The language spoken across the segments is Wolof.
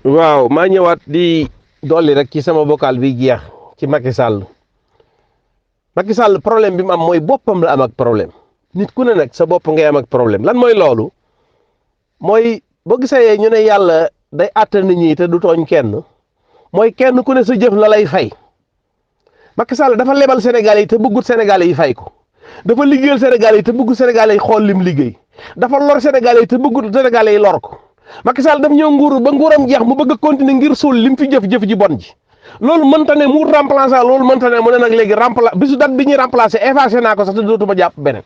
waaw maa ñëwaat di dolli rek ci sama vocal bi jeex ci Macky Sall. Macky Sall problème bi mu am mooy boppam la am ak problème nit ku ne nag sa bopp ngay am ak problème lan mooy loolu mooy boo gisee ñu ne yàlla day àtte nit ñi te du tooñ kenn mooy kenn ku ne sa jëf la lay fay Macky Sall dafa lebal Sénégalais yi te bëggut Sénégalais yi fay ko dafa liggéeyal Sénégalais yi te bëggut Sénégalais yi xool lim liggéey dafa lor Sénégalais yi te bëggut Sénégalais yi lor ko Macky Sall daf ñëw nguuru ba nguuram jeex mu bëgg a continuer ngir suul lim fi jëf-jëf ji bon ji loolu mënta ne mu remplacer loolu mënta ne mu ne nag léegi bisu date bi ñuy remplacer effacé naa ko sax te dootuma jàpp beneen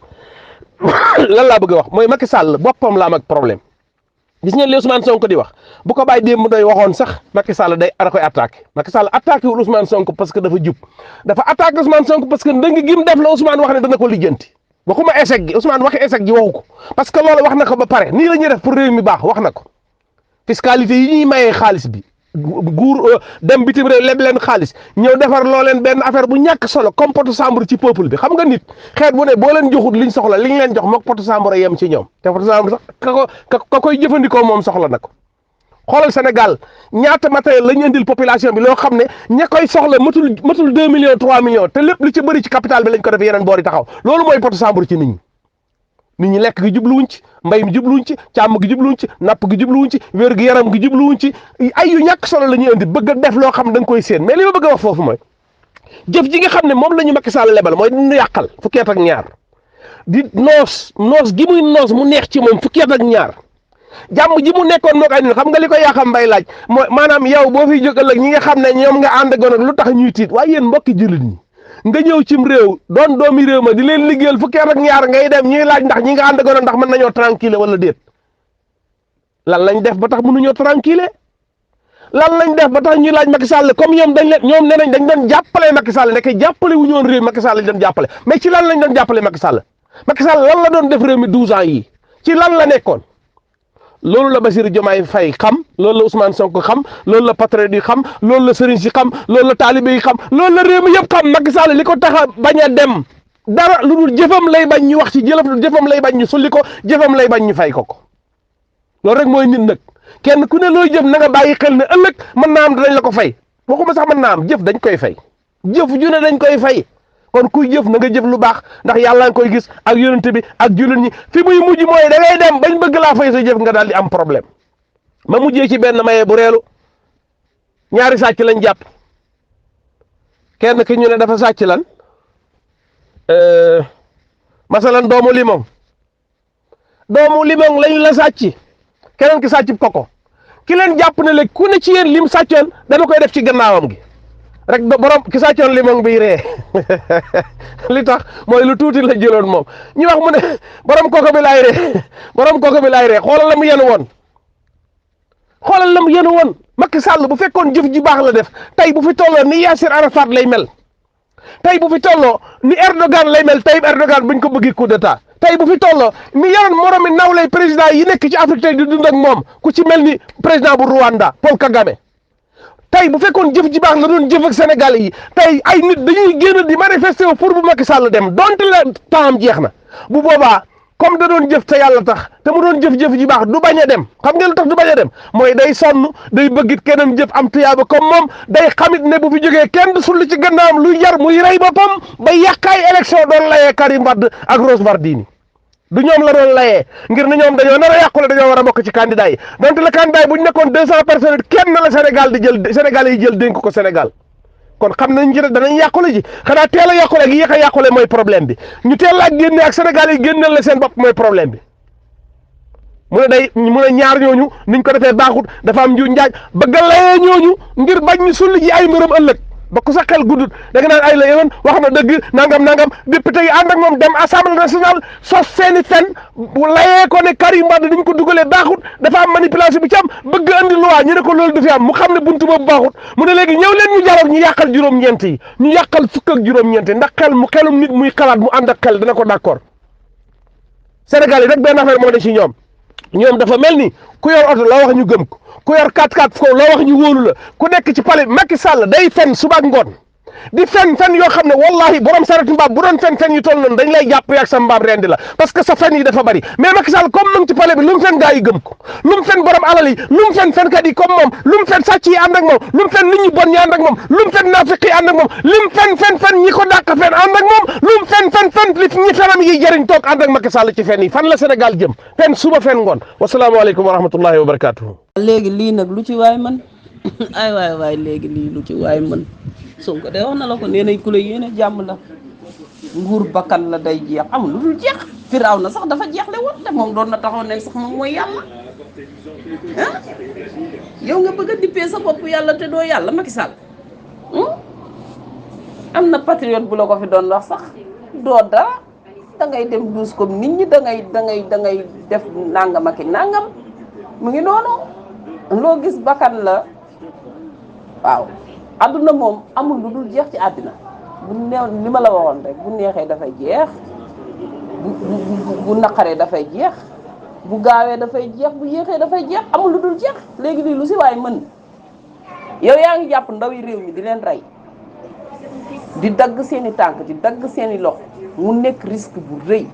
lan laa bëgg a wax mooy Macky Sall boppam la am ak problème gis ngeen li Ousmane Sonko di wax bu ko bàyyi démb day waxoon sax Macky Sall day da koy attaqué Macky Sall attaqué wul Ousmane Sonko parce que dafa jub dafa attaqué Ousmane Sonko parce que dëng gi mu def la Ousmane wax ne dana ko lijjanti waxuma échec gi Ousmane waxi échec gi waxu ko parce que loolu wax na ko ba pare nii la ñuy def pour réew mi baax wax na ko fiscalité yi ñuy mayee xaalis bi guur dem bitim réew leb leen xaalis ñëw defar loo leen benn affaire bu ñàkk solo comme potu chambre ci peuple bi xam nga nit xeet bu ne boo leen joxut liñ soxla liñ leen jox mook potu chambre yem ci ñoom te potu chambre sax ka koy jëfandikoo moom soxla na ko xoolal Sénégal ñaata matériel lañ indil population bi loo xam ne ña koy soxla matul 2 millions 3 millions te lépp lu ci bëri ci capital bi lañ ko def yeneen boor yi taxaw loolu mooy potu chambre ci nit ñi lekk gi jubluwuñ ci mbay mi jubluwuñ ci càmm gi jubluwuñ ci napp gi jubluwuñ ci wér gi yaram gi jubluwuñ ci ay yu ñàkk solo la ñuy indi bëgg a def loo xam ne da nga koy séen mais li ma bëgg a wax foofu mooy jëf ji nga xam ne moom la ñu Macky Sall lebal mooy ñu yàqal fukki at ak ñaar di noos gi muy noos mu neex ci moom fukki at ak ñaar jàmm ji mu nekkoon moo ko ay xam nga li ko yàqam mbay laaj mooy maanaam yow boo fiy jóg ëllëg ñi nga xam ne ñoom nga ànd goon ak lu tax ñuy tiit waaye yéen mbokki jullit ñi nga ñëw cim réew doon doomi réew ma di leen liggéeyal fukki at ak ñaar ngay dem ñuy laaj ndax ñi nga ànd goon ndax mën nañoo tranquille wala déet lan lañ def ba tax mënuñoo tranquille lan lañ def ba tax ñuy laaj Macky Sall comme ñoom ñoom nee nañ dañ doon jàppale Macky Sall nekk jàppale wu ñoon réew Macky Sall lañ doon jàppale mais ci lan lañ doon jàppale Macky Sall lan la doon def réew mi 12 ans yi ci lan la nekkoon loolu la Bassirou Diomaye Faye xam loolu la Ousmane Sonko xam loolu la patriote yi xam loolu la sëriñ si xam loolu la taalibe yi xam loolu la réew mi yëpp xam Macky Sall li ko tax a bañ a dem dara lu dul jëfam lay bañ ñu wax ci jëfam lay bañ ñu sulli ko jëfam lay bañ ñu fay ko loolu rek mooy nit nag kenn ku ne looy jëf na nga bàyyi xel ne ëllëg mën naa am dañ la ko fay waxuma sax mën naa am jëf dañ koy fay jëf ju ne dañ koy fay kon kuy jëf na nga jëf lu baax ndax yàlla nga koy gis ak yonent bi ak jullit ñi fi muy mujj mooy da ngay dem bañ bëgg laa fay sa jëf nga daal di am problème ma mujjee ci benn maye bu reelu ñaari sàcc lañ jàpp kenn ki ñu ne dafa sàcc lan masalan doomu limon lañ la sàcc keneen ki sàcc koko ki leen jàpp ne léegi ku ne ci yéen lim sàccoon dana koy def ci gannaawam gi rek borom ki sàccoon limon bi ree li tax mooy lu tuuti la jëloon moom ñu wax mu ne borom koko bi laay ree xoolal la mu yenu woon Macky Sall bu fekkoon jëf ji baax la def tey bu fi tolloo ni Yassir Arafat lay mel tey bu fi tolloo ni Erdogan lay mel tey Erdogan buñ ko bëggi coup d'état tey bu fi tolloo mi yoroon moromi nawlay président yi nekk ci Afrique tey di dund ak moom ku ci mel ni président bu Rwanda Paul Kagame tey bu fekkoon jëf ji baax la doon jëf ak Sénégal yi tey ay nit dañuy génn di manifester wu pour bu Macky Sall dem donte la temps jeex na bu boobaa comme da doon jëf te yàlla tax te mu doon jëf ji baax du bañ a dem xam ngeen lu tax du bañ a dem mooy day sonn day bëggit keneen jëf am tuyaaba comme moom day xamit ne bu fi jógee kenn du sulli ci gannaawam luy jar muy rey boppam ba yàqaay élection doon layee Karim Wade ak Rose Wardini du ñoom la doon layee ngir ne ñoom dañoo nar a yàqule dañoo war a bokk ci candidat yi donte le candidat yi bu ñu nekkoon 200 personnes kenn la Sénégal yi jël dénk ko Sénégal kon xam nañ ci ne danañ yàqule ji xanaa teel a yàqule ak yéex a yàqule mooy problème bi ñu teel a génne ak Sénégal yi génneel la seen bopp mooy problème bi mu ne ñaar ñooñu niñ ko defee baaxut dafa am nju njaaj bëgg a layee ñooñu ngir bañ ñu sulli ji ay mbërëm ëllëg ba ku sa xel guddut da nga naan ay la yoon wax na dëgg nangam député yi ànd ak moom dem assemblée nationale sos seeni fen layee ko ne Karim Wade dañ ko dugalee baaxut dafa am manipulation bi ci am bëgg andi loi ñu ne ko loolu du fi am mu xam ne buntu boobu baaxut mu ne léegi ñëw leen ñu jaroog ñu yàqal juróom-ñeent yi ñu yàqal fukk ak juróom-ñeent yi ndax xelum nit muy xalaat mu ànd ak xel dana ko d'accord Sénégal yi rek benn affaire moo de ci ñoom dafa mel ni ku yor oto la wax ñu gëm ko ku yor 4x4 ko la wax ñu wóolu la ku nekk ci palais Macky Sall day fen suba ak ngoon di fen yoo xam ne wallahi borom saretu mbaam bu doon fen yu toll noonu dañ lay jàpp yaag sa mbaam rendi la parce que sa fen yi dafa bari mais Macky Sall comme mu ngi ci palais bi lu mu fen gaa yi gëm ko lu mu fen borom alal yi lu mu fen fenkat yi comme moom lu mu fen sàcc yi ànd ak moom lu mu fen nit ñi bon ñi ànd ak moom lu mu fen naafiq yi ànd ak moom li mu fen ñi ko dàq fen ànd ak moom lu mu fen li ñi fenam yi jëriñ toog ànd ak Macky Sall ci fen yi fan la Sénégal jëm fen suba fen ngoon wasalaamaaleykum wa rahmatullahi wa barakatuhu léegi lii nag lu ci waay man ay waay léegi lii lu ci waay man Sonko de wax na la ko nee nañ ku la yéene jàmm la nguur bakkan la day jeex amul lu dul jeex firaaw na sax dafa jeexle woon te moom doon na taxaw ne sax moom mooy yàlla ah yow nga bëgg a dippee sa bopp yàlla te doo yàlla Macky Sall am na patriote bu la ko fi doon wax sax doo dara da ngay dem duus comme nit ñi da ngay def nangam ak nangam mu ngi noonu loo gis bakkan la waaw àdduna moom amul lu dul jeex ci àddina bu neew li ma la waxoon rek bu neexee dafay jeex bu naqaree dafay jeex bu gaawee dafay jeex bu yéexee dafay jeex amul lu dul jeex léegi lii lu si waay mën yow yaa ngi jàpp ndaw yi réew mi di leen rey di dagg seeni tànk di dagg seeni loxo mu nekk risque bu rëy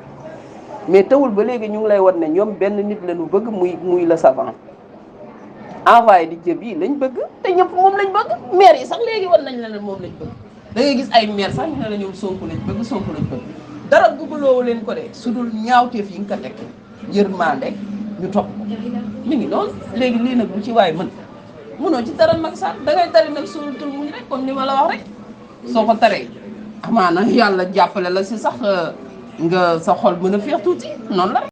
mais tawul ba léegi ñu ngi lay wan ne ñoom benn nit la ñu bëgg muy la savant envoyé di jëb yi lañ bëgg te ñëpp moom lañ bëgg maire yi sax léegi wan nañ la ne moom lañ bëgg da ngay gis ay maire sax ñu ne la ñoom Sonko lañ bëgg dara bëggloowu leen ko de su dul ñaawteef yi nga ko teg yërmande ñu topp ko mi ngi noonu léegi lii nag bu ci waay mën mënoo ci dara Macky Sall da ngay tari nag suuratul muñ rek comme ni ma la wax rek soo ko taree amaana yàlla jàppale la si sax nga sa xol mën a féex tuuti noonu la rek